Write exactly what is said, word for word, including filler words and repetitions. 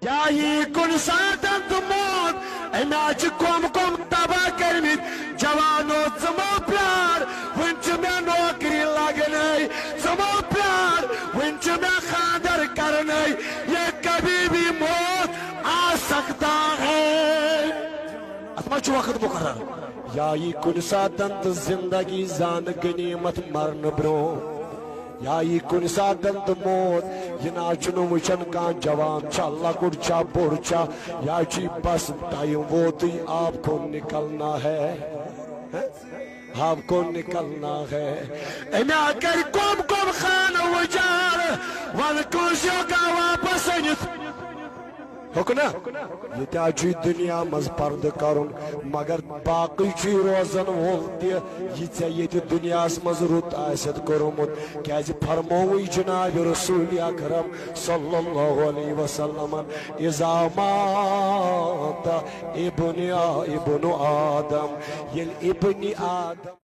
یا یی کُنہِ ساتن تہٕ موت، أمۍ ہا چھِ کۄم کۄم تباہ کٔرمٕتۍ۔ جوانو، ژٕ مہ پیار، وُنہِ چھِ مےٚ نوکری لگنے، ژٕ مہ پیار، وُنہِ چھِ مےٚ خاندر کرنے۔ یہ کبھی بھی موت آ سکتا ہے۔ اتھ ما چھُ وقت مقرر؟ یا یی کُنہِ ساتن تہٕ زندگی زانہٕ غنیمت مرنہٕ برونٛہہ۔ یا یی کُنہِ ساتن تہٕ موت، یہِ نہ حظ چھُنہٕ وٕچھان کانٛہہ جوان چھا لۄکُٹ چھا بوٚڑ چھا، یا چھُ یہِ بس ٹایم ووتُے، آپ کو نکلنا ہے، آپ کو نکلنا ہے۔ أمۍ ہا کَرِ کۄم کۄم خانہٕ وُجار، وَلہٕ کٲنٛسہِ ہیوٚکا واپس أنِتھ؟ ہیوٚک نا؟ ییٚتہِ حظ چھُ یہِ دُنیا منٛز پردٕ کرُن، مگر باقٕے چھُے روزن وول تہِ، یہِ ژےٚ ییٚتہِ دُنیاہس منٛز رُت آسٮ۪تھ کوٚرمُت۔ کیازِ فرمووُے جناب رسول اکرم صلی اللہ علیہ وسلمن، "اذا مات ابن آ-، ابن آدم"، ییٚلہِ ابن آدم